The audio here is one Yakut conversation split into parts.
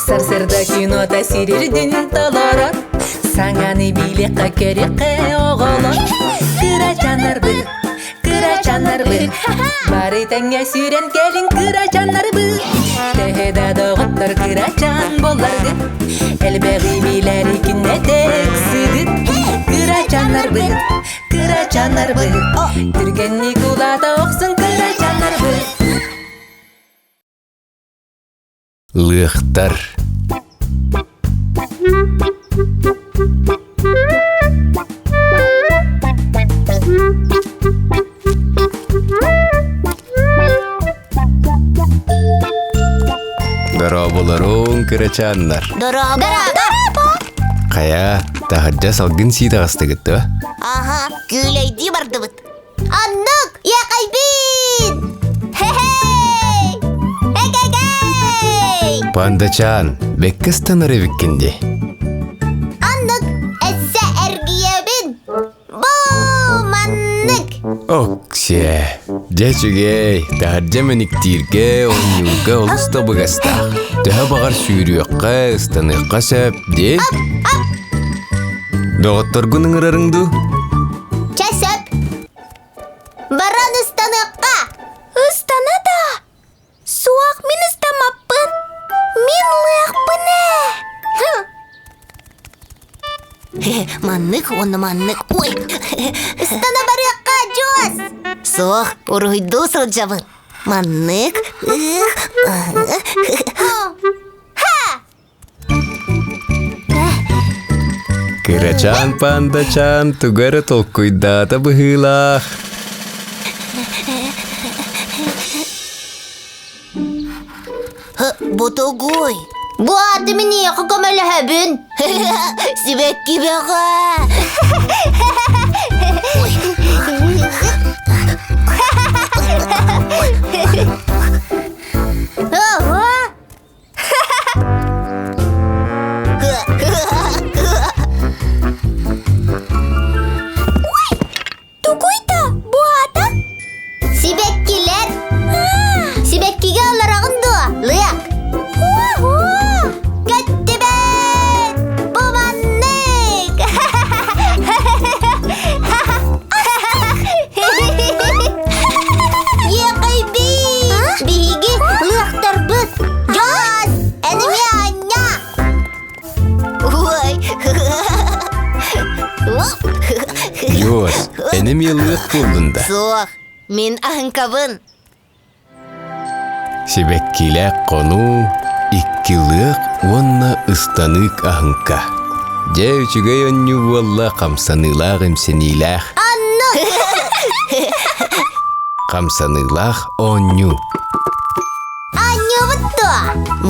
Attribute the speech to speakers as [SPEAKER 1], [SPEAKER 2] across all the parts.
[SPEAKER 1] Сарсыарда кинота сирирдин толорор, Саҥаны билиэххэ көрүөххэ оҕолор. Кырачааннарбыт, кырачааннарбыт, Бары тэҥҥэ сүүрэн кэлиҥ кырачааннарбыт. Төһө да доҕоттор кырачаан буолларгыт, Элбэҕи билэри күннэтэ ыксыгыт. Кырачааннарбыт, кырачааннарбыт, Түргэнник улаата охсун кырачааннарбыт.
[SPEAKER 2] Лыахтар Дорооболоруҥ, кырачааннар.
[SPEAKER 3] Дорообо.
[SPEAKER 2] Хайа, таһырдьа салгын сии таҕыстыгыт дуо?
[SPEAKER 3] Аха, күүлэйдии бардыбыт. Оннук, иэхэйбин! Хе-хей! Эгэгэй!
[SPEAKER 2] Пандачаан, бэккэ ыстанар эбиккин дии.
[SPEAKER 3] Оннук, өссө эргийэбин! Бу маннык!
[SPEAKER 2] Оксиэ, дьэ үчүгэй, таһырдьа мэниктииргэ, оонньуурга олус табыгастаах. Төһө баҕар сүүрүөххэ, ыстаныахха сөп дии. Доҕотторгун ыҥырарыҥ дуу?
[SPEAKER 3] Чэ сөп. Баран ыстаныахха.
[SPEAKER 4] Ыстана да? Суох, мин ыстамаппын. Мин лыахпын ээ.
[SPEAKER 3] Маннык уонна маннык. Ой! Ыстана барыахха, Дьуос! Суох, уруһуйдуу сылдьабын. Маннык.
[SPEAKER 2] Кырачаан пандачаан тугу эрэ толкуйдаата быһыылаах.
[SPEAKER 3] Ботогой! Бу ааты миниэхэ көмөлөһөбүн. Сибэкки бөҕө! Ого!
[SPEAKER 4] Тугуйта, бу аата?
[SPEAKER 3] Сибэккилэр. Сибэккигэ олороҕун дуо, Лыак? Көттүбэт! Бу маннык! Иэхэйбит! Биһиги лыахтарбыт! Дьон! Энеми анньа! Ой!
[SPEAKER 2] Дьуос, энеми лыах буоллун да.
[SPEAKER 3] Суох, мин аһыҥкабын.
[SPEAKER 2] Сибэккилээх хонуу, икки лыах уонна ыстаныык аһыҥка. Дьэ, үчүгэй онньуу буолла хамсаныылаах имсэниилээх.
[SPEAKER 3] Анны!
[SPEAKER 2] Хамсаныылаах оонньуу.
[SPEAKER 3] Анньыбыт дуо?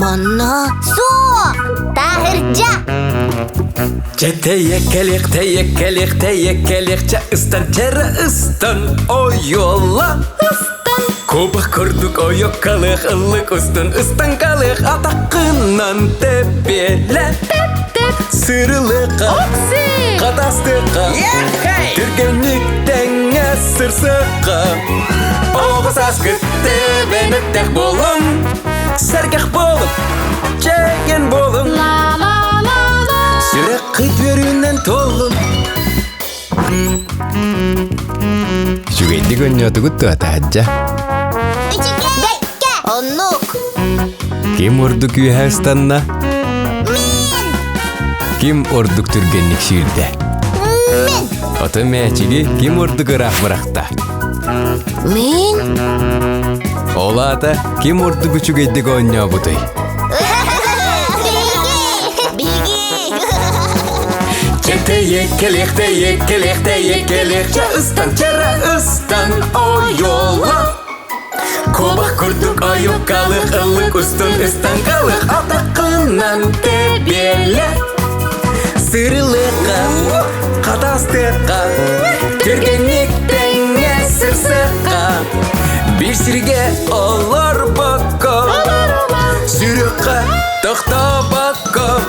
[SPEAKER 3] Манна суох! Таһырдьа!
[SPEAKER 2] Чэ тэйэккэлиэх, тэйэккэлиэх, тэйэккэлиэх, чэ ыстан, чэрэ ыстан, ойуола. Ыстан. Кубах курдук ойоккалыах, ыллык устун ыстаҥкалыах, атаххынан тэбиэлэ.
[SPEAKER 1] Тэп-тэп.
[SPEAKER 2] Сырылыахха.
[SPEAKER 1] Окси!
[SPEAKER 2] Хатастыахха. Түргэнник тэҥҥэ сырсыахха. Оҕо сааскыт тэбэнэттээх буолуҥ, сэргэх буолуҥ, чэгиэн буолуҥ.
[SPEAKER 1] Ла-ла-ла-ла.
[SPEAKER 2] Сүрэххит үөрүүнэн туоллун. Үчүгэйдик оонньоотугут дуо, таһырдьа?
[SPEAKER 3] Үчүгэй! Оннук!
[SPEAKER 2] Ким ордук үөһэ ыстанна?
[SPEAKER 3] Мин!
[SPEAKER 2] Ким ордук түргэнник сүүрдэ?
[SPEAKER 3] Мин!
[SPEAKER 2] Ото мээчиги ким ордук ыраах бырахта?
[SPEAKER 3] Мин?
[SPEAKER 2] Ол аата ким ордук үчүгэйдик оонньообутуй?
[SPEAKER 3] Биһиги!
[SPEAKER 2] Чэтэйэккэлиэх, тэйэккэлиэх, тэйэккэлиэх, чэ ыстан, чэрэ ыстан, ойуола. Кубах курдук ойуккалык, ыллык устун ыстаҥкалык, атаххынан тэбиэлэ. Сырылыахха, хатастыахха, түргэнник тэҥҥэ сырсыахха. Биир сиргэ олорбокко, сүрүххэ тохтобокко.